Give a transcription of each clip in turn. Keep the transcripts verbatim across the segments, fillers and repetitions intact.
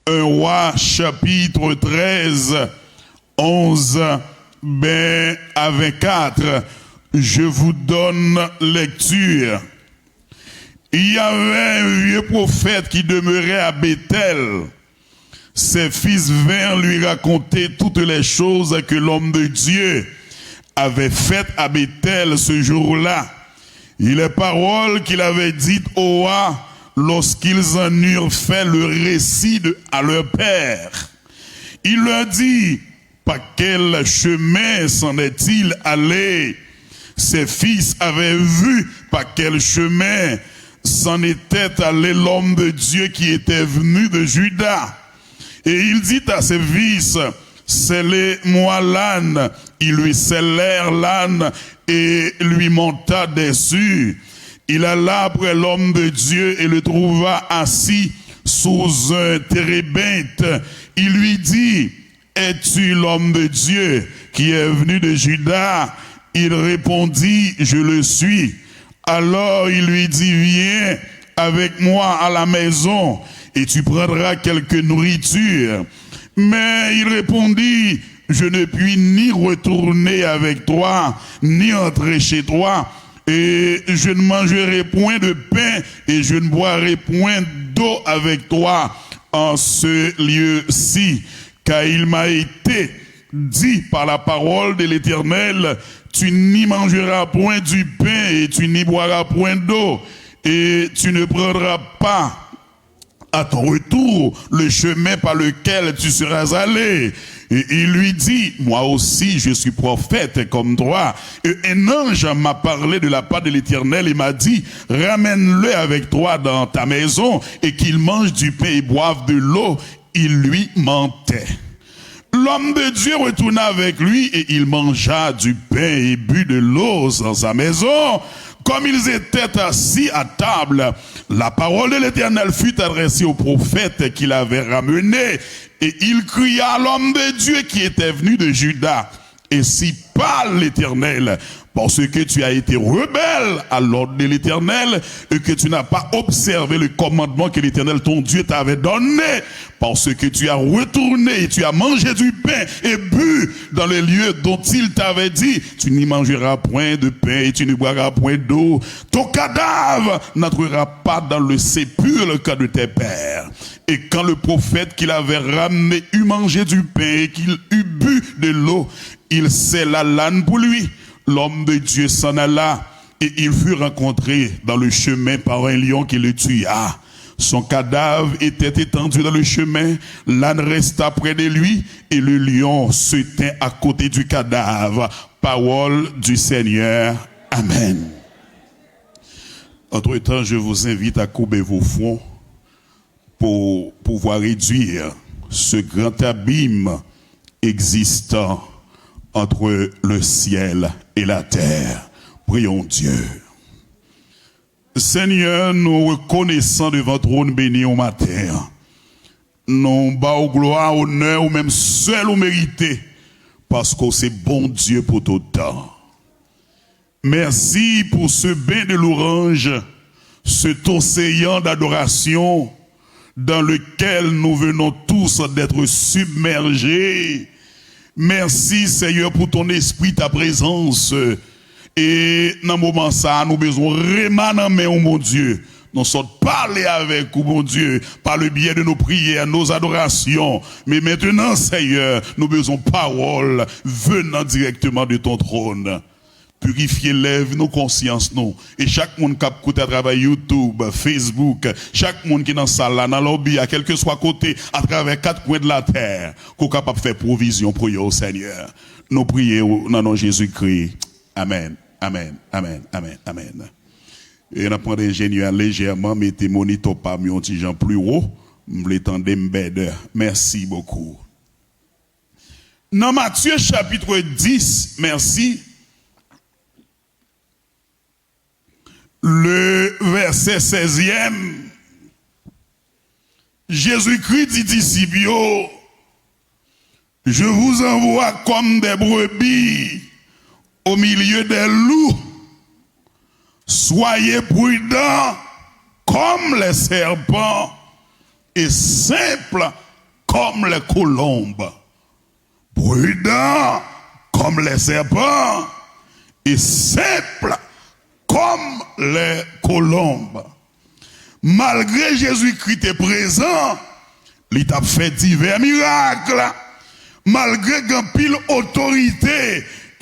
Un Roi chapitre treize, onze, ben, à vingt-quatre. Je vous donne lecture. Il y avait un vieux prophète qui demeurait à Béthel. Ses fils vinrent lui raconter toutes les choses que l'homme de Dieu avait faites à Béthel ce jour-là, et les paroles qu'il avait dites au roi lorsqu'ils en eurent fait le récit de- à leur père. Il leur dit, par quel chemin s'en est-il allé? Ses fils avaient vu par quel chemin s'en était allé l'homme de Dieu qui était venu de Juda. Et il dit à ses fils, scellez-moi l'âne. Ils lui scellèrent l'âne et lui monta dessus. Il alla après l'homme de Dieu et le trouva assis sous un térébinthe. Il lui dit, es-tu l'homme de Dieu qui est venu de Juda? Il répondit, je le suis. Alors il lui dit, viens avec moi à la maison et tu prendras quelque nourriture. Mais il répondit, je ne puis ni retourner avec toi, ni entrer chez toi, et je ne mangerai point de pain et je ne boirai point d'eau avec toi en ce lieu-ci, car il m'a été dit par la parole de l'Éternel, tu n'y mangeras point du pain et tu n'y boiras point d'eau, et tu ne prendras pas à ton retour le chemin par lequel tu seras allé. Et il lui dit, moi aussi je suis prophète comme toi. Et un ange m'a parlé de la part de l'Éternel et m'a dit, ramène-le avec toi dans ta maison et qu'il mange du pain et boive de l'eau. Il lui mentait. L'homme de Dieu retourna avec lui et il mangea du pain et but de l'eau dans sa maison. Comme ils étaient assis à table, la parole de l'Éternel fut adressée au prophète qui l'avait ramené, et il cria à l'homme de Dieu qui était venu de Juda, ainsi parle l'Éternel, parce que tu as été rebelle à l'ordre de l'Éternel et que tu n'as pas observé le commandement que l'Éternel ton Dieu t'avait donné, parce que tu as retourné et tu as mangé du pain et bu dans le lieu dont il t'avait dit, tu n'y mangeras point de pain et tu ne boiras point d'eau. Ton cadavre n'entrera pas dans le sépulcre de tes pères. Et quand le prophète qui l'avait ramené eut mangé du pain et qu'il eut bu de l'eau, il scella l'âne pour lui. L'homme de Dieu s'en alla et il fut rencontré dans le chemin par un lion qui le tua. Son cadavre était étendu dans le chemin, l'âne resta près de lui et le lion se tint à côté du cadavre. Parole du Seigneur. Amen. Entre-temps, je vous invite à courber vos fronts pour pouvoir réduire ce grand abîme existant entre le ciel et la terre. Prions Dieu. Senyè, nou rekonesan devan twòn beni w maten an. Nou ba w glwa, onè, ou menm sèl ou merite, paske w se Bondye pou tout tan. Merci pour ce bain de louange, cet océan d'adoration dans lequel nous venons tous d'être submergés. Mèsi, Seyè, pou ton espri, ta prezans. E nan moman sa a, nou bezwen rema nan men w, Bondye. Nou sot pale avèk ou, Bondye, par le biais de nos prières, nos adorations. Men mentenan, Seyè, nou bezwen pawòl venant directement de ton trône. Pirifye lèv nou, konsyans nou. E chak moun k ap koute atravè YouTube, Facebook, chak moun ki nan sal la, nan lòbi a, kèlkeswa kote, atravè kat kwen de latè, ke w kapab fè pwovizyon pou yo, Senyè. Nou priye w nan non Jezikri. Amèn, amèn, amèn, amèn, amèn. E n ap mande enjenyè a lejèman mete monitò pa m yon ti jan pli wo. M vle tande m bèdè. Mèsi bokou. Nan Matye chapit dis, mèsi, le vèsè sèzyèm, Jezikri di disip yo, je vous envoie comme des brebis au milieu des loups. Soyez prudents comme les serpents et simples comme les colombes, prudents comme les serpents, et simples comme les colombes. Malgre Jezikri te prezan, li t ap fè divè mirak. Malgre gen anpil otorite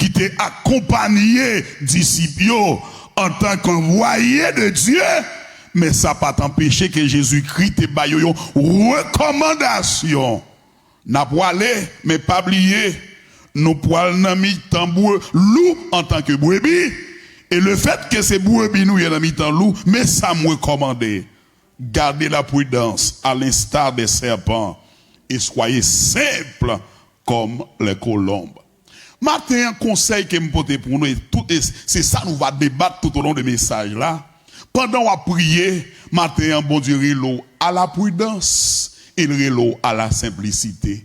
ki te akonpaye disip yo antanke anvwaye de Dye, men sa pa t anpeche ke Jezikri te ba yo yon rekòmandasyon. N a pwale, men pa bliye, nou pwal nan mitan bwe-, lou antanke brebi. E lefètke se brebi nou ye nan mitan lou, men sa m rekòmande. Gardez la prudence à l'instar des serpents et soyez simples comme les colombes. Maten an, konsèy ke m pote pou nou, e tout, e se sa nou va debat tout au long de mesaj la. Pandan w ap priye, maten an, Bondye rele w à la prudence, il rele w à la simplicité.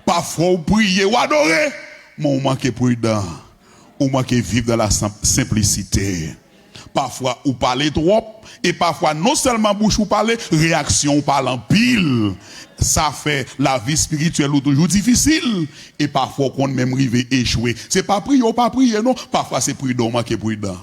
Pafwa w priye, w adore, men w manke pridan. Ou manke viv dans la sim-, simplicité. Pafwa ou pale twòp, e pafwa non sèlman bouch ou pale, reyaksyon ou pale anpil. Sa fè lavi espirityèl ou toujou difisil, e pafwa ou konn menm rive echwe. Se pa priye ou pa priye non, pafwa se pridan ou manke pridan.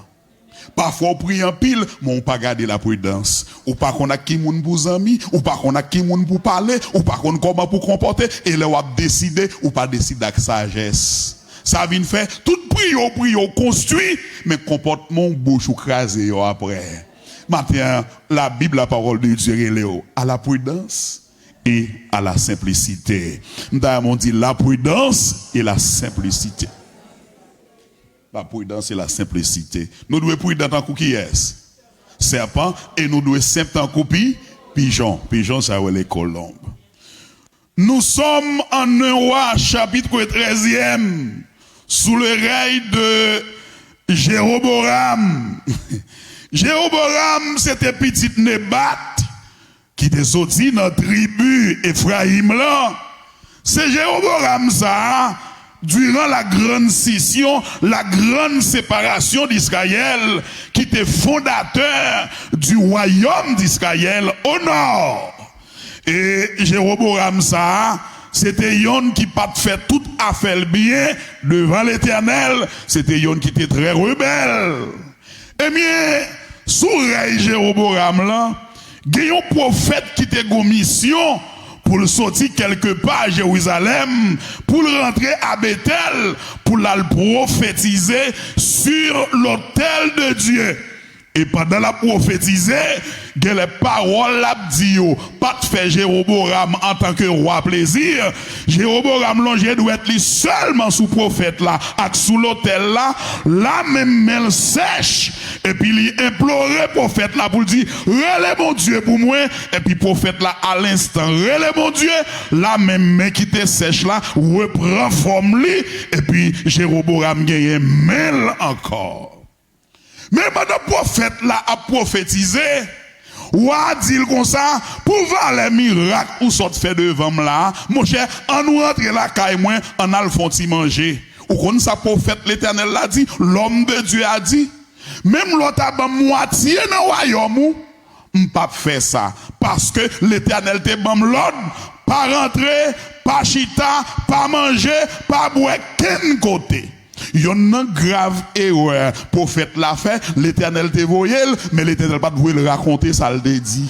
Pafwa ou priye anpil, men ou pa gade lapridans. Ou pa konn ak ki moun pou zanmi, ou pa konn ak ki moun pou pale, ou pa konn kòman pou konpòte, e lè w ap deside, ou pa deside ak sajès. Sa vin fè, tout priye w priye w konstwi, men konpòtman w, bouch ou kraze yo aprè. Maten an, Labib, la parole de Dieu, rele w à la prudence et à la simplicité. M ta renmen w di la prudence et la simplicité. La prudence et la simplicité. Nou dwe pridan tankou kiyès? Sèpan, e nou dwe senp tankou pi, pijon. Pijon, sa yo rele kolonb. Nous sommes en un Roi, chapitre treizième, sous le règne de Jéroboam. Jéroboam, se te pitit Nebat, ki te soti nan tribi Efrayim lan. Se Jewoboram sa a, durant la grande scission, la grande séparation d'Israël, ki te fondatè du royaume d'Israël au nord. E Jewoboram sa a, se te yonn ki pa t fè tout afè l byen devan Letènèl, se te yonn ki te trè rebèl. Ebyen, sou rèy Jewoboram lan, gen yon pwofèt ki te gen yon misyon pou l soti kèlke pa Jerizalèm, pou l rantre a Betèl, pou l al pwofetize sur l'autel de Dieu. E pandan l ap pwofetize, genlè pawòl l ap di yo pa t fè Jewoboram antanke wa plezi. Jewoboram lonje dwèt li sèlman sou pwofèt la ak sou lotèl la, lamenm men l sèch, epi li enplore pwofèt la pou l di, "Rele Bondye pou mwen." Epi pwofèt la, alenstan, rele Bondye, lamenm men ki te sèch la repran fòm li, epi Jewoboram genyen men l ankò. Men pandan pwofèt la ap pwofetize, wa a di l konsa, "Pou valè mirak ou sot fè devan m la a, monchè, ann ou rantre lakay mwen, ann al fè yon ti manje." Ou konn sa pwofèt Letènèl la di, l'homme de Dieu a di, "Menm lè w ta ban m mwatye nan wayòm ou, m p ap fè sa, paske Letènèl te ban m lòd, pa rantre, pa chita, pa manje, pa bwè kenn kote." Yonn nan grav erè pwofèt la fè, Letènèl te voye l, men Letènèl pa t voye l rakonte sa l te di.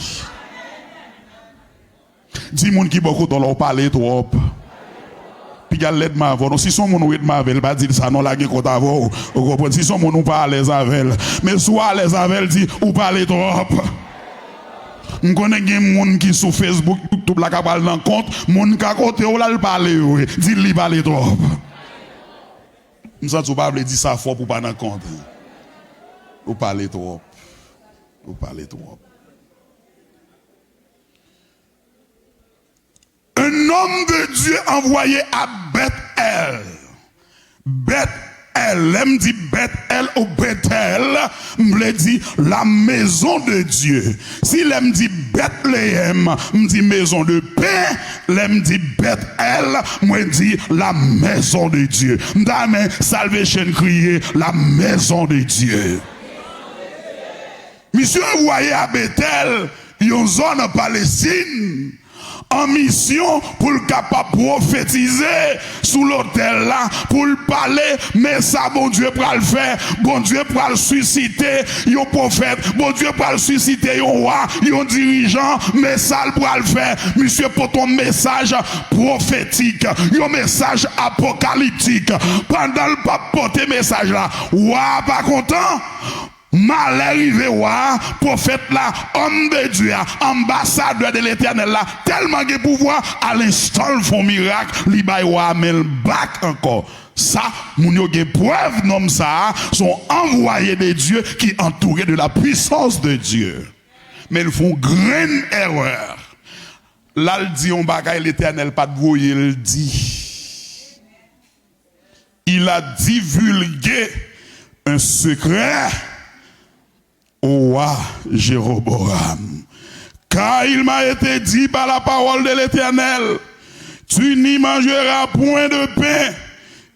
Di moun ki bò kote w la, "Ou pale twòp." Piga l lèdman avè w non. Si se yon moun ou ret mal avè l, pa di l sa non, lage kont avè w. Ou konprann? Si se yon moun ou pa alèz avè l. Men si w alèz avè l, di, "Ou pale twòp." M konnen gen moun ki sou Facebook, YouTube la ka pral nan kont, moun ka kote w la, l pale vre. Di l li pale twòp. M santi w pa vle di sa fò pou w pa nan kont. Ou pale twòp. Ou pale twòp. Un homme de Dieu envoyé à Bethel. Bethel, lè m di Bethel ou Bethel, m vle di la maison de Dieu. Si lè m di Bethléem, m di maison de paix, lè m di Bethel, mwen di la maison de Dieu. M ta renmen Salvation kriye la maison de Dieu. Misye anvwaye a Betèl, yon zòn an Palestin, an misyon pou l kapab pwofetize sou lotèl la, pou l pale, men sa Bondye pral fè. Bondye pral sisite yon pwofèt, Bondye pral sisite yon wa, yon dirijan, men sa l pral fè. Misye pote yon mesaj pwofetik, yon mesaj apokaliptik. Pandan l p ap pote mesaj la, wa a pa kontan. Malè rive wa a, pwofèt la, homme de Dieu a, ambassadeur de l'Éternel la, tèlman gen pouvwa, a lenstan l fè yon mirak, li bay wa a men l bak ankò. Sa, moun yo gen prèv nonm sa a se yon envoyé de Dieu ki antoure de la puissance de Dieu. Men l fè yon grenn erè. La l di yon bagay Letènèl pa t voye l di. Il a divulgué un secret au roi Jéroboam. Car il m'a été dit par la parole de l'Éternel, tu n'y mangeras point de pain,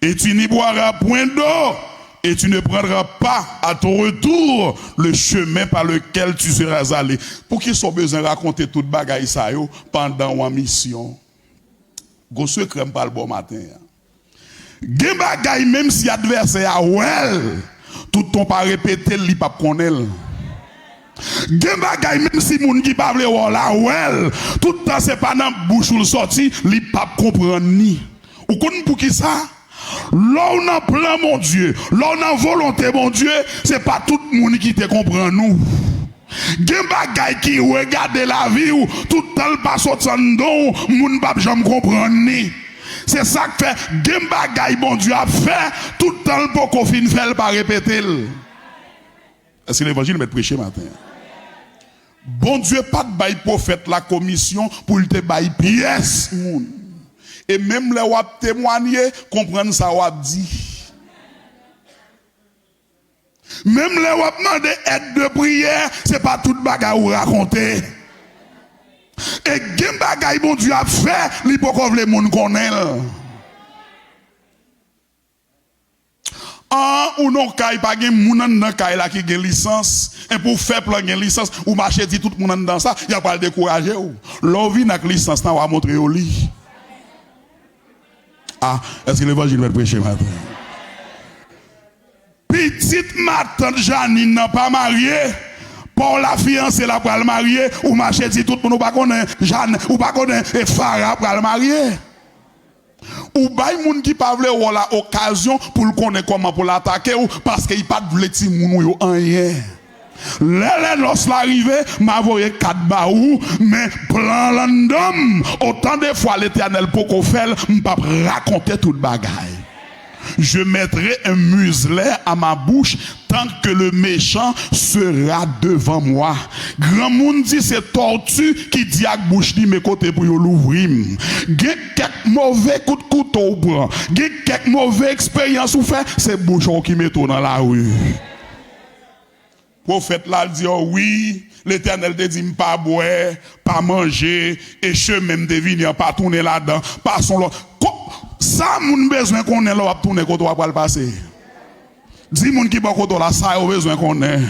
et tu n'y boiras point d'eau, et tu ne prendras pas à ton retour le chemin par lequel tu seras allé. Poukisa w bezwen rakonte tout bagay sa yo pandan w an misyon? Gwo sekrè m pral ba w maten an. Gen bagay, menm si advèsè a wè l, tout tan w pa repete l, li p ap konnen l. Gen bagay, menm si moun ki pa vle wè w la wè l, tout tan se pa nan bouch ou l sòti, li p ap konprann ni. Ou konn poukisa? Lè w nan plan Bondye, lè w nan volonte Bondye, se pa tout moun ki te konprann ou. Gen bagay ki regade lavi w, tout tan l pa sot anndan w, moun p ap janm konprann ni. Se sa k fè gen bagay Bondye ap fè, tout tan l poko fin fè l pa repete l. Èske levanjil mèt preche maten an? Bondye pa t bay pwofèt la komisyon pou l te bay pyès moun. E menm lè w ap temwanye, konprann sa w ap di. Menm lè w ap mande èd de priyè, se pa tout bagay ou rakonte. E gen bagay Bondye ap fè, li poko vle moun konnen l. An, ou nan kay, pa gen moun anndan kay la ki gen lisans. Enpi w fè plan gen lisans, ou mache di tout moun anndan sa, y ap pral dekouraje w. Lè w vin ak lisans lan, w a montre yo li. A, èske levanjil mèt preche maten? Pitit matant Janine nan pa marye, pa w la fiyanse la pral marye, ou mache di tout moun ou pa konnen Jan, ou pa konnen e Fara pral marye. Ou bay moun ki pa vle wè w la okazyon pou l konnen kòman pou l atake w, paske li pa t vle timoun ou yo anyen. Lè lè nòs la rive, m a voye kat ba ou, men plan l anndan m, otan de fwa Letènèl poko fè l, m p ap rakonte tout bagay. Je mettrai un muselet à ma bouche tant que le méchant sera devant moi. Granmoun di se tòti ki di ak bouch li men kote pou yo louvri m. Gen kèk move kout kouto w pran, gen kèk move eksperyans ou fè, se bouch ou ki mete w nan lari. Pwofèt la di, o wi, Letènèl te di m pa bwè, pa manje, e chemen m te vini an pa tounen ladan, pase yon lòt. Ko-, sa moun bezwen konnen lè w ap tounen kote w ap pral pase. Di moun ki bò kote w la, sa yo bezwen konnen.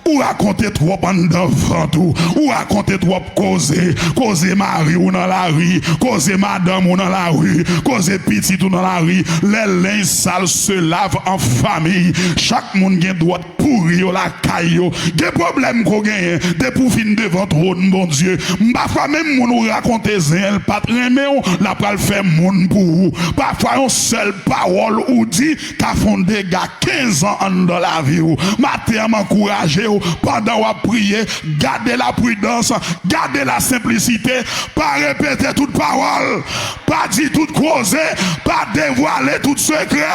Ou rakonte twòp anndan vant ou. Ou rakonte twòp koze. Koze mari w nan lari. Koze madanm ou nan lari. Koze pitit ou nan lari. Les linges sales se lavent en famille. Chak moun gen dwòt pouri yo lakay yo. Gen pwoblèm ko genyen. Depi w fin devan twòn Bondye. M pafwa menm moun ou rakonte zen an, l pa t renmen w, l ap pral fè moun pou ou. Pafwa yon sèl pawòl ou di ka fè yon dega kenz an anndan lavi w. Maten an, m ankouraje w, pandan w ap priye, gade la pridans, gade la senplisite, pa repete tout pawòl, pa di tout koze, pa devwale tout sekrè.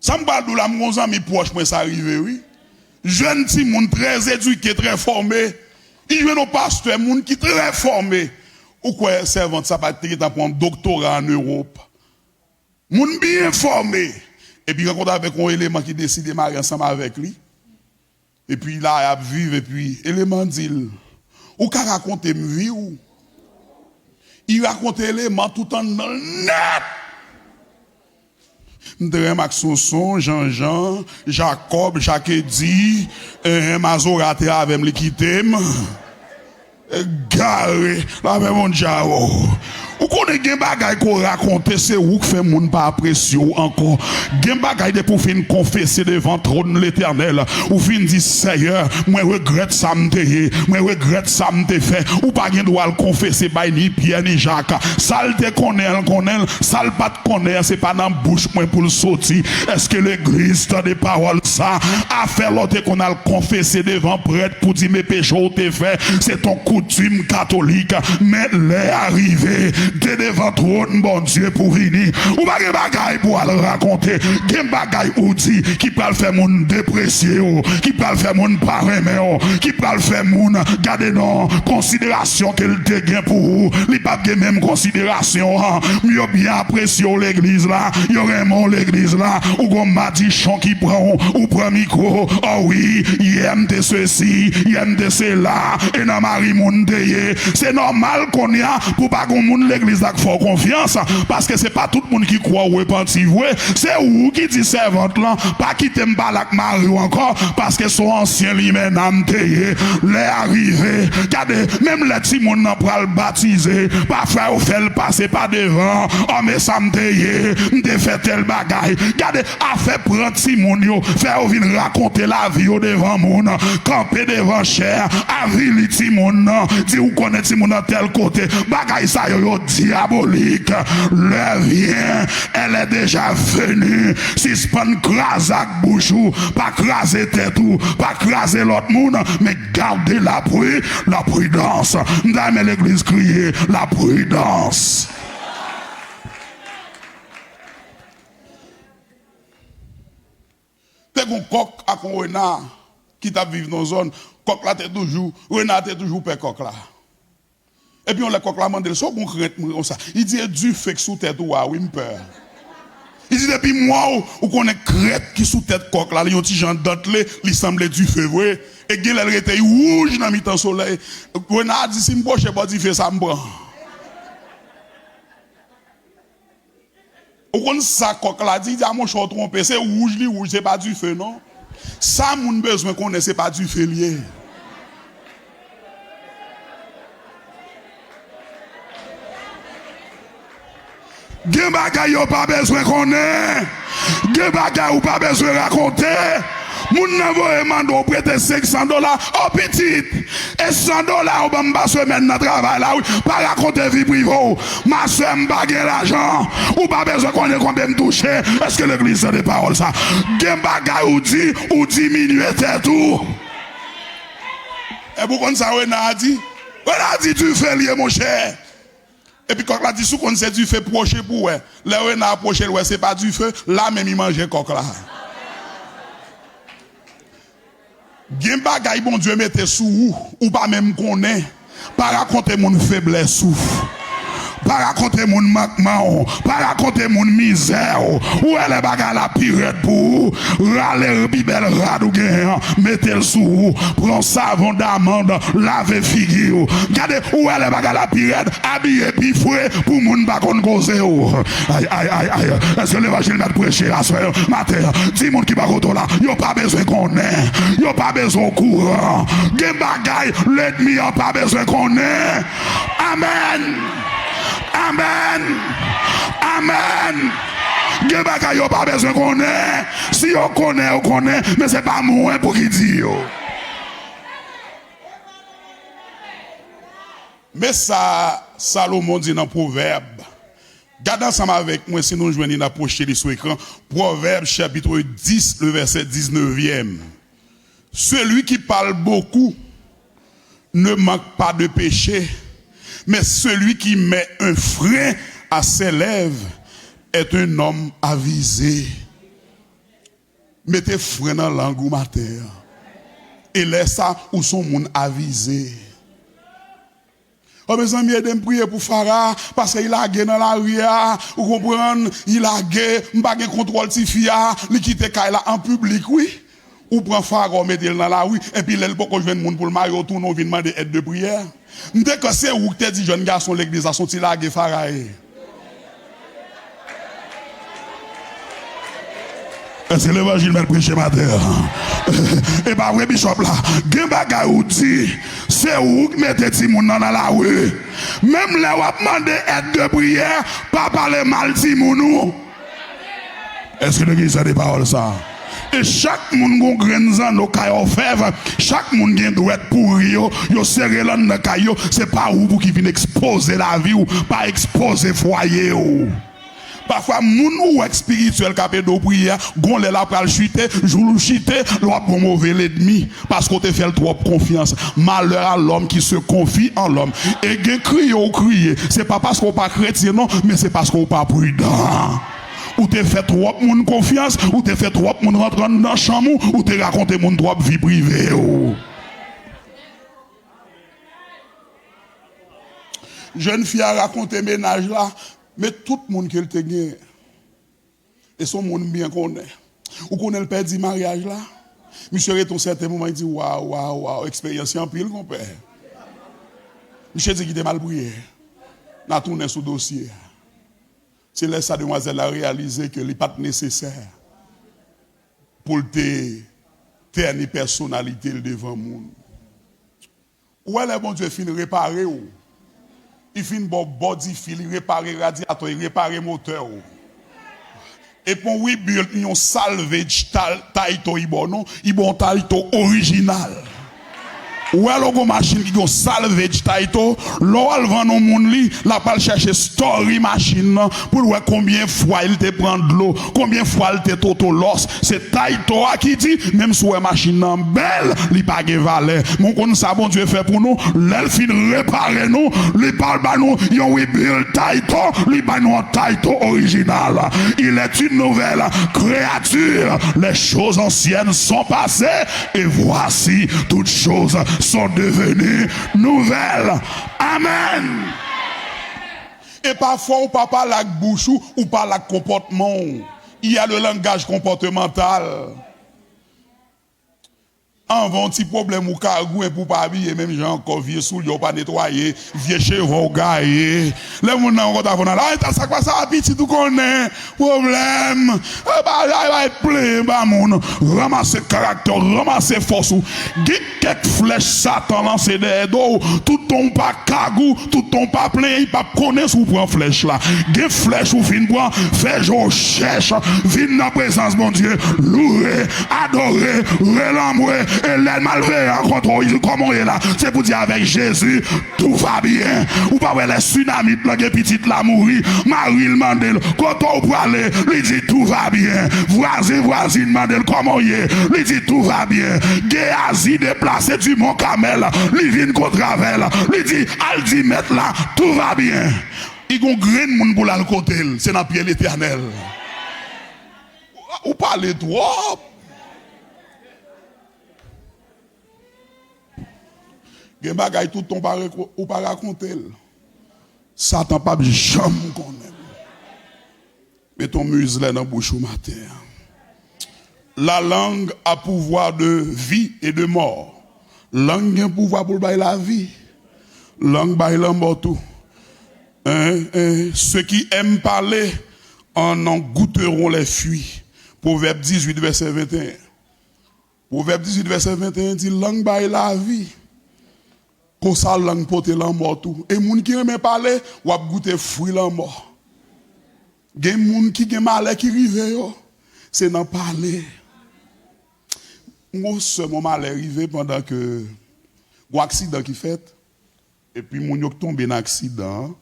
Sa m pral di w la, m gon zanmi pwòch mwen sa rive, wi. Jèn timoun, trè edike, trè fòme. Li jwenn yon pastè, moun ki trè fòme. Ou kwè sèvant sa pa te gentan pran yon doktora ann Ewòp? Moun byen fòme. Epi rankontre avèk yon eleman ki deside marye ansanm avèk li. Epi la, y ap viv, epi eleman di l, ou ka rakonte m vi w? Li rakonte eleman tout anndan l nèt. M te renmen ak Sonson, Janjan, Jakòb, Jakedi, enhen, Mazora te avè m, li kite m. Gare, la fè moun dja o. Ou konnen gen bagay ke w rakonte, se ou k fè moun pa apresye w ankò. Gen bagay depi w fin konfese devan twòn Letènèl, ou fin di, Seyè, mwen regrèt sa m te ye, mwen regrèt sa m te fè. Ou pa gen dwa al konfese bay ni Pyè ni Jak. Sa l te konnen an, l konnen l. Sa l pa t konnen an, se pa nan bouch mwen pou l soti. Èske legliz tande pawòl sa? Afè lè w te konn al konfese devan prèt pou di, men peche w te fè, se t on koutim katolik. Men lè a rive, te devan twòn Bondye pou vini. Ou pa gen bagay pou al rakonte. Gen bagay ou di ki pral fè moun depresye w, ki pral fè moun pa renmen w, ki pral fè moun gade non konsiderasyon ke l te gen pou ou. Li p ap gen menm konsiderasyon an. Yo byen apresye w legliz la, yo renmen w legliz la. Ou gon madichon ki pran w, ou pran mikwo. O wi, yè m te sesi, yè m te sela, e nan mari moun te ye. Se nòmal kounye a pou pa gon moun legliz la k fè w konfyans, paske se pa tout moun ki kwè w repanti vre. Se ou ki di sèvant lan, pa kite m pale ak mari w ankò, paske se yon ansyen limena m te ye. Lè a rive, gade, menm lè timoun nan pral batize, pafwa yo fè l pase pa devan. O, men sa m te ye, m te fè tèl bagay. Gade, afè pran timoun yo, fè yo vin rakonte lavi yo devan moun, kanpe devan chè, avili timoun nan, di ou konnen timoun nan tèl kote. Bagay sa yo, yo dyabolik. L'heure vient, elle est déjà venue. Sispann kraze ak bouch ou, pa kraze tèt ou, pa kraze lòt moun, men gade lapri, lapridans. M ta renmen legliz kriye, lapridans. Te gon kòk ak yon rena ki t ap viv nan zòn. Kòk la te toujou, rena te toujou pè kòk la. Epi yon lè kòk la mande l, "Sa w gon krent mwen konsa?" Li di, "E dife k sou tèt ou a wi m pè." Li di, "Depi m wè w, ou konnen krent ki sou tèt kòk la, li yon ti jan dantle, li sanble dife vre. E gen lè l rete wouj nan mitan solèy." Rena a di, "Si m pwoche bò dife sa, m pran." Ou konn sa kòk la di? Di, "A monchè, w twonpe, se wouj li wouj, se pa dife non. Sa moun bezwen konnen, se pa dife l ye." Gen bagay yo pa bezwen konnen. Gen bagay ou pa bezwen rakonte. Moun nan voye mande w prete senk san dola. O pitit, e san dola ou ban m pa semèn nan travay la wi. Pa rakonte vi prive w. Masè, m pa gen lajan. Ou pa bezwen konnen konbyen m touche. Èske legliz tande pawòl sa? Gen bagay ou di, ou diminye tèt ou. Epi w konn sa rena a di? Rena a di, "Dife l ye, monchè." Epi kòk la di, "Si w konn se dife, pwoche pou w wè." Lè rena a pwoche, l wè se pa dife, la menm li manje kòk la. Gen bagay Bondye mete sou ou, ou pa menm konnen. Pa rakonte moun feblès ou. Pa rakonte moun mankman w. Pa rakonte moun mizè w. Ou wè lè bagay la pi rèd pou ou, rale pi bèl rad ou genyen an, mete l sou ou. Pran savon damann, lave figi w. Gade, ou wè lè bagay la pi rèd, abiye pi fre pou moun pa konn koze w. Ay, ay, ay, ay. Èske levanjil mèt preche aswè, maten an? Di moun ki bò kote w la, yo pa bezwen konnen. Yo pa bezwen okouran. Gen bagay lènmi an pa bezwen konnen. Amèn. Amèn. Amèn. Gen bagay yo pa bezwen konnen. Si yo konnen, yo konnen, men se pa mwen pou ki di yo. Men sa Salomon di nan Pwovèb. Gade ansanm avèk mwen, si nou jwenn li, n a pwoche li sou ekran. Proverbes chapitre dix, le verset dix-neuvième. Celui qui parle beaucoup ne manque pas de péché, mais celui qui met un frein à ses lèvres est un homme avisé. Mete fren nan lang ou maten an. E lè sa, ou se yon moun avize. O mezanmi, ede m priye pou Farah, paske li lage nan lari a, ou konprann, li lage, m pa gen kontwòl tifi a, li kite kay la an piblik, wi. Ou pran Farah, ou mete l nan lari, epi lè l poko jwenn moun pou l marye, ou tounen, ou vin mande èd de priyè. M te kwè se ou ki te di jèn gason legliz la se yon ti lage Farah ye. Èske levanjil mèt preche maten an? E pa vre, bishop la. Gen bagay ou di, se ou k mete timoun nan nan lari. Menm lè w ap mande èd de priyè, pa pale mal timoun ou. Èske legliz tande pawòl sa? E chak moun gon grenn zanno kay òfèv, chak moun gen dwèt pouri yo, yo sere l anndan kay yo, se pa ou pou ki vin ekspoze lavi w, pa ekspoze fwaye w. Pafwa, moun ou wè k espirityèl k ap ede w priye a, gon lè l ap pral chite, jou l chite, l w ap gon move lènmi, paske w te fè l twòp konfyans. Malheur à l'homme qui se confie en l'homme. E gen kriye w kriye, se pa paske w pa kretyen non, men se paske w pa pridan. Ou te fè twòp moun konfyans, ou te fè twòp moun rantre anndan chanm ou, ou te rakonte moun twòp vi prive w. Jèn fi a rakonte mennaj la, men tout moun ke l te genyen. E se yon moun m byen konnen. Ou konnen l pèdi maryaj la? Misye rete yon sèten moman, li di, waw, waw, waw, eksperyans yo anpil, konpè. Misye di, kite m al priye. N a tounen sou dosye a. Se lè sa demwazèl la reyalize ke li pa t nesesè pou l te tèni pèsonalite l devan moun. Ou wè lè Bondye fin repare w, li fin ba w bòdifi, li repare radyatè, li repare motè w. E pou w rebuild yon salvage tal- title li ba w non, li ba w yon title orijinal. Ou wè lè w gon machin ki gon salvage title, lè w al vann yon moun li, l ap al chèche story machin nan pou l wè konbyen fwa l te pran dlo, konbyen fwa l te totolòs. Se title a ki di, menm si w wè machin nan bèl, li pa gen valè. Men w konn sa Bondye fè pou nou? Lè l fin repare nou, li pa ba nou yon rebuild title, li ba nou yon title orijinal. Il est une nouvelle créature. Les choses anciennes sont passées et voici, toutes choses sont devenues nouvelles. Amen. E pafwa ou pa pale ak bouch ou, ou pale ak konpòtman w. Il y a le langage comportemental. Anvan yon ti pwoblèm ou kagou, epi ou pa abiye menm jan ankò, vye soulye w pa netwaye, vye cheve w gaye. Lè moun nan yon konta fò nan la, ay, sa k pase a pitit ou konnen, pwoblèm. E ba, ay, ay, plenyen ba moun, ranmase karaktè w, ranmase fòs ou. Gen kèk flèch Satan lanse dèyè do w, toutan w pa kagou, toutan w pa plenyen, li p ap konnen si w pran flèch la. Gen flèch ou fin pran, fè je w chèch, vin nan prezans Bondye, louwe, adore, rele anmwe, e lè malveyan kontre w, li di, kòman w ye la? Se pou di avèk Jezi, tout va bien. Ou pa wè lè sinamit lan gen pitit la mouri, mari l mande l, kote w prale? Li di, tout va bien. Vwazen, vwazin mande l, kòman w ye? Li di, tout va bien. Geyazi deplase di Mont Kamèl, li vin kontre avè l. Li di, al di mèt la, tout va bien. Li gon grenn moun pou l al kote l, se nan pye Letènèl. Ou pale twòp. Gen bagay toutan w pa reko- ou pa rakonte l, Satan p ap janm konnen l. Met yon mizlè nan bouch ou maten an. La langue a pouvoir de vie et de mort. Lang gen pouvwa pou l bay lavi. Lang bay lanmò tou. Hein, hein, ceux qui aiment parler en en goûteront les fruits. Pwovèb dizuit, vèsè venteyen. Pwovèb dizuit, vèsè venteyen di, lang bay lavi. Konsa, lang pote lanmò tou. E moun ki renmen pale, w ap goute fwi lanmò. Gen moun ki gen malè ki rive yo, se nan pale. M gon sè m, yon malè rive pandan ke gon aksidan ki fèt, epi moun yo k tonbe nan aksidan an,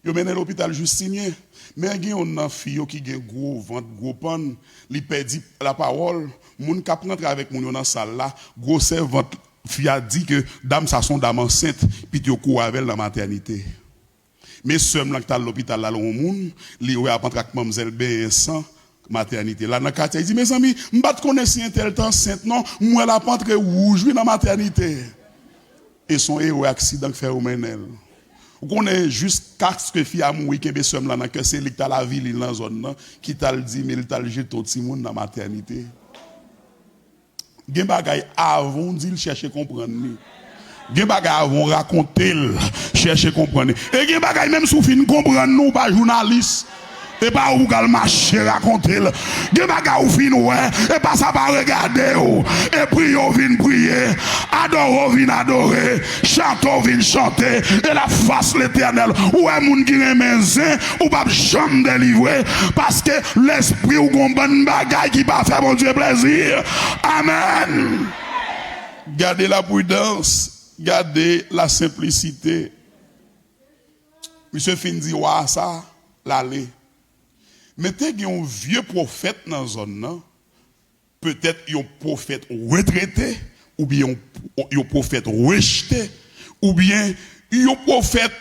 yo mennen lopital Jistinyen. Men gen youn nan fi yo ki gen gwo vant, gwo pann, li pèdi lapawòl. Moun k ap rantre avèk moun yo nan sal la, gwosè vant fi a di ke dam sa se yon dam ansent, pitit yo kouri avè l nan matènite. Men sè m lan ki t al lopital la, l wè yon moun, li wè ap antre ak manmzèl benyen san, matènite la nan katye, li di, mezanmi, m pa t konnen si entèl t ansent non, m wè l ap antre wouj wi nan matènite. E se yon erè aksidan k fè yo mennen l. Ou konnen jiskaske fi a mouri kenbe sè m lan nan kè, se li k t al avili l nan zòn nan, ki t al di men li t al jete yon timoun nan matènite. Gen bagay avan w di l chèche konprann li. Gen bagay avan w rakonte l chèche konprann li. E gen bagay menm si w fin konprann li, w pa jounalis. E pa ou pou k al mache rakonte l. Gen bagay ou fin wè, e pa sa pa regade w. E priye w vin priye, adore w vin adore, chante w vin chante, e l ap fas Letènèl. Ou wè moun ki renmen zen, ou p ap janm delivre, paske lespri w gon bann bagay ki pa fè Bondye plezi. Amèn. Gade la prudence, gade la simplicité. Misye fin di wa a sa, l ale. Men te gen yon vye pwofèt nan zòn nan, petèt yon pwofèt retrete, oubyen yon, yon pwofèt rejte, oubyen yon pwofèt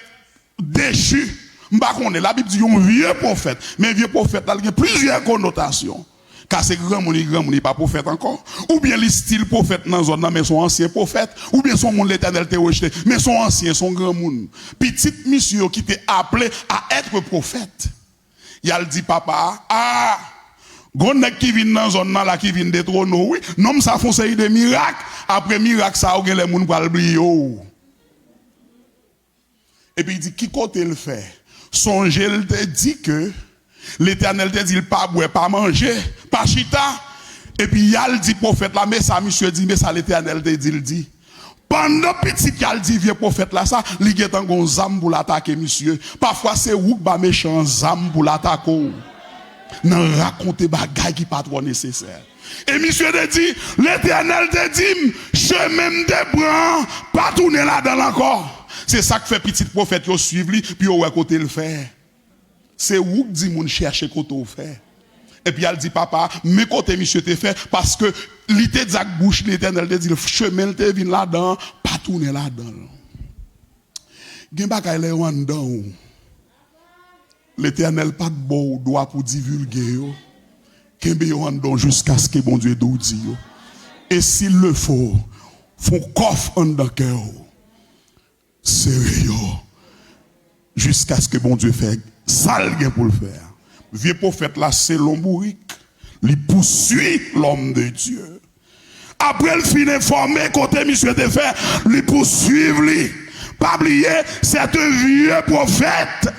dechi. M pa konnen, Labib di yon vye pwofèt, men vye pwofèt la, l gen plizyè konotasyon. Ka se granmoun, li granmoun, li pa pwofèt ankò. Oubyen li still pwofèt nan zòn nan, men se yon ansyen pwofèt. Oubyen se yon moun Letènèl te rejte, men se yon ansyen, se yon granmoun. Pitit misye yo ki te aple a èt pwofèt. Y al di papa a, a, gon nèg ki vin nan zòn nan la ki vin detwone w, wi. Nonm sa fè yon seri de mirak. Apre mirak sa yo, genlè moun pral bliye w. Epi li di, ki kote l fè? Sonje l te di ke Letènèl te di l pa bwè, pa manje, pa chita. Epi y al di pwofèt la, men sa misye di, men sa Letènèl te di l di. Pandan pitit y al di vye pwofèt la sa, li gentan gon zam pou l atake misye. Pafwa se ou k ba mechan an zam pou l atake w. Nan rakonte bagay ki pa twò nesesè. E misye te di, Letènèl te di m, chemen m te pran an, pa tounen ladan l ankò. Se sa k fè pitit pwofèt yo swiv li, pou yo wè kote l fè. Se ou k di moun chèche kote w fè. Epi al di papa, men kote misye te fè, paske li te di ak bouch li, Letènèl te di l, chemen l te vin ladan an, pa tounen ladan l. Gen bagay lè yo anndan w, Letènèl pa t ba w dwa pou divilge yo. Kenbe yo anndan w jiskaske Bondye di w di yo. Et s'il le faut, fè yon kòf anndan kè w. Sere yo. Jiskaske Bondye fè sa l gen pou l fè a. Vye pwofèt la, selon bourik, li pousui lòm de Dye. Apre l fin enfòme kote misye te fè, li pouswiv li. Pa bliye, c'est un vieux prophète.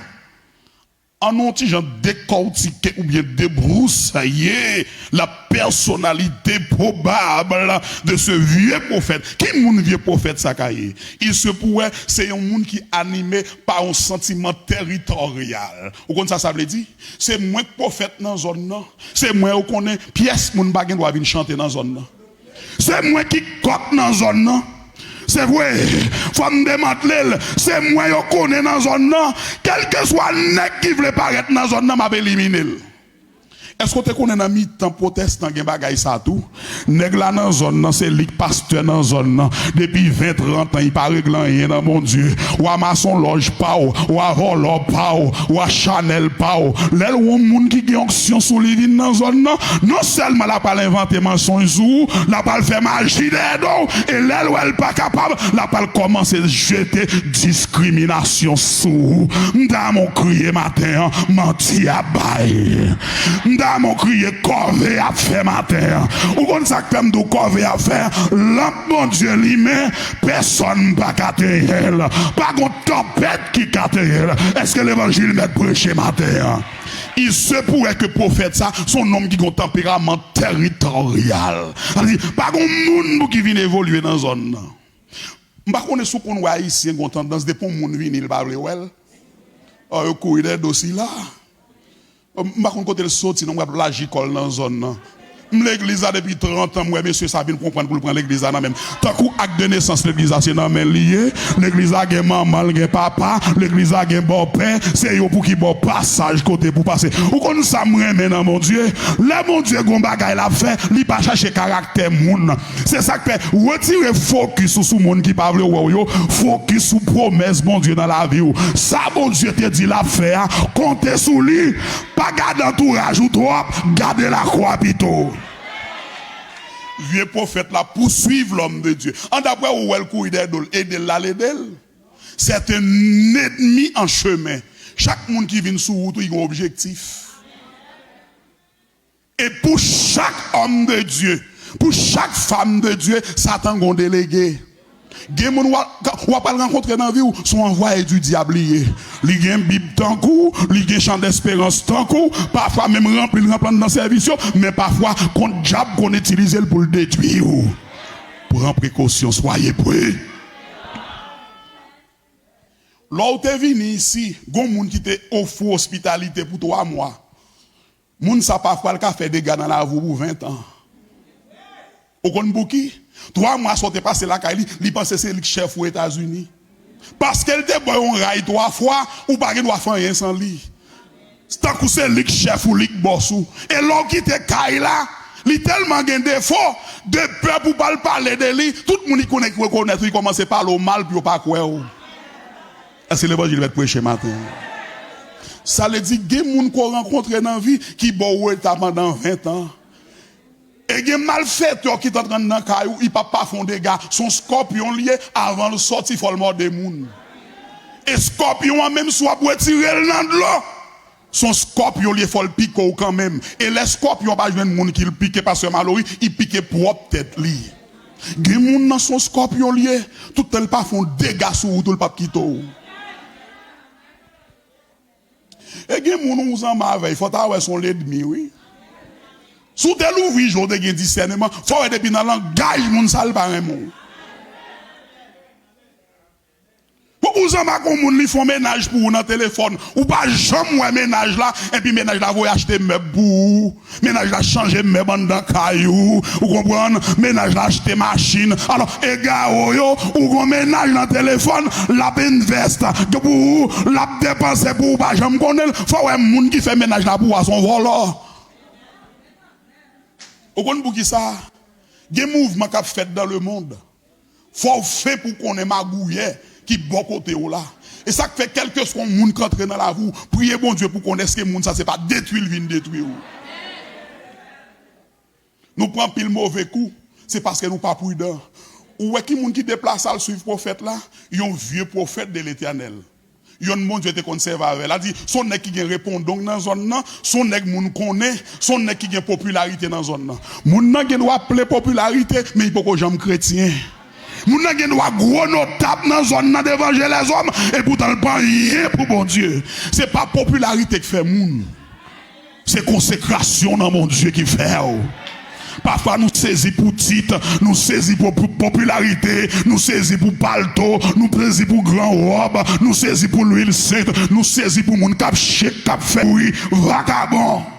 Ann nou ti jan dekòtike oubyen debrousaye la personnalité probable de ce vieux prophète. Ki moun vye pwofèt sa ka ye? Il se pourrait se yon moun ki anime pa yon santiman teritoryal. Ou konn sa sa vle di? Se mwen k pwofèt nan zòn nan. Se mwen yo konnen, pyès moun pa gen dwa vin chante nan zòn nan. Se mwen ki kòk nan zòn nan. Se vre, fò m demantle l. Se mwen yo konnen nan zòn nan. Kèlkeswa nèg ki vle parèt nan zòn nan, m ap elimine l. Èske w te konnen nan mitan pwotestan gen bagay sa tou? Nèg la nan zòn nan, se li k pastè nan zòn nan. Depi ven, trant an, li pa regle anyen nan Bondye. W a masonlòj pa w, w a vòlò pa w, w a chanèl pa w. Lè l wè yon moun ki gen onksyon sou li vin nan zòn nan, non sèlman l ap al envante mansonj sou ou, l ap al fè maji dèyè do w, e lè l wè l pa kapab, l ap al kòmanse jete diskriminasyon sou ou. M ta renmen w kriye maten an, manti ap bay. M ta renmen w kriye kòve ap fè maten an. Ou konn sa k fè m di w kòve ap fè? Lanp Bondye limen, pèsòn pa ka tenyen l. Pa gon tanpèt ki ka tenyen l. Èske levanjil mèt preche maten an? Il se pourrait que pwofèt sa se yon nonm ki gon tanperaman teritoryal. Sa vle di, pa gon moun pou ki vin evolye nan zòn nan. M pa konnen si w konn wè Ayisyen gon tandans, depi yon moun vini, l pa vle wè l. Ò, yo kouri dèyè do sila. M pa konn kote l soti, non, m ap laji kò l nan zòn nan. M legliz la depi trant an, m wè mesye sa vin konprann pou l pran legliz la nan men m. Tankou ak de nesans legliz la se nan men l li ye. Legliz la gen manman l, gen papa, legliz la gen bòpè, se yo pou ki ba w pasaj kote pou pase. Ou konn sa m renmen nan Bondye? Lè Bondye gon bagay l ap fè, li pa chache karaktè moun. Se sa k fè, retire fokis ou sou moun ki pa vle wè w yo, fokis sou pwomès Bondye nan lavi w. Sa Bondye te di l ap fè a, konte sou li. Pa gade antouraj ou twòp, gade lakwa pito. Vye pwofèt la pouswiv lòm de Dye. An daprè ou wè l kouri dèyè do l, ede l, l al ede l. C'est un ennemi en chemin. Chak moun ki vin sou wout ou, li gen yon objektif. E pou chak òm de Dye, pou chak fanm de Dye, Satan gen yon delege. Gen moun w ap, w ap al rankontre nan vi w, se yon anvwaye di dyab li ye. Li gen Bib tankou w, li gen chan desperans tankou w, pafwa menm ranpli l ranpli anndan sèvis yo, men pafwa kont dyab konn itilize l pou l detwi w. Pran prekosyon, soyez prudents. Lè w te vini isi, gon moun ki te ofri w ospitalite pou twa mwa. Moun sa pafwa l ka fè dega nan lavi w pou ven tan. Ou konn pouki? Twa mwa sa w te pase lakay li, li panse se li k chèf ou Etazini. Paske l te ba w yon ray twa fwa, ou pa gen dwa fè anyen san li. Tankou se li k chèf ou, li k bòs ou. E lè w kite kay la, li tèlman gen defo, de pè pou pa l pale de li, tout moun ki konnen ki rekonèt ou, li kòmanse pale w mal pou yo pa kwè w. Èske levanjil mèt preche maten an? Sa vle di, gen moun ke w rankontre nan vi ki ba w reta pandan ven tan. E gen malfetè ki t antre nan kay ou, li p ap pa fè w dega. Se yon skòpyon l ye, avan l sòti, fò l mòde moun. E skòpyon an, menm si w ap retire l nan dlo, se yon skòpyon l ye, fò l pike w kanmenm. E lè skòpyon an pa jwenn moun ki l pike, pastè Malory, li pike pwòp tèt li. Gen moun nan se yon skòpyon l ye, tout tan l pa fè w dega sou wout ou, l p ap kite w. E gen moun ou zanmi avè l, fò w ta wè se yon lènmi, wi. Si w te louvri je w, w te gen disèneman, fò w wè depi nan langaj moun sa, l pa renmen w. Pou ou zanmi ak yon moun, li fè yon mennaj pou ou nan telefòn, ou pa janm wè mennaj la, epi mennaj la voye achte mèb pou ou. Mennaj la chanje mèb anndan kay ou, ou konprann? Mennaj la achte machin. Alò, egare yo, ou gon mennaj nan telefòn, l ap invest pou ou, l ap depanse pou ou, ou pa janm konnen l. Fò w wè moun ki fè mennaj la pou ou a se yon vòlò. Ou konn poukisa? Gen mouvman k ap fèt dans le monde. Fò w fen pou w konnen magouyè ki bò kote w la. E sa k fè, kèlkeswa yon moun k antre nan lavi w, priye Bondye pou w konnen èske moun sa se pa detwi l vin detwi w. Nou pran anpil move kou, se paske nou pa pridan. Ou wè ki moun ki deplase al swiv pwofèt la? Yon vye pwofèt de Letènèl. Yonn Bondye te konn sèvi avè l. L a di, se yon nèg ki gen repondong nan zòn nan, se yon nèg moun konnen, se yon nèg ki gen popilarite nan zòn nan. Moun nan gen dwa plen popilarite, men li poko janm kretyen. Moun nan gen dwa gwo notab nan zòn nan devan je lèzòm, epoutan l pa anyen pou Bondye. Se pa popilarite k fè moun. Se konsekrasyon nan Bondye ki fè w. Pafwa nou sezi pou tit, nou sezi pou, pou popilarite, nou sezi pou palto, nou sezi pou gran wòb, nou sezi pou lwil sent, nou sezi pou moun k ap chek, k ap fè kouri, vakabon.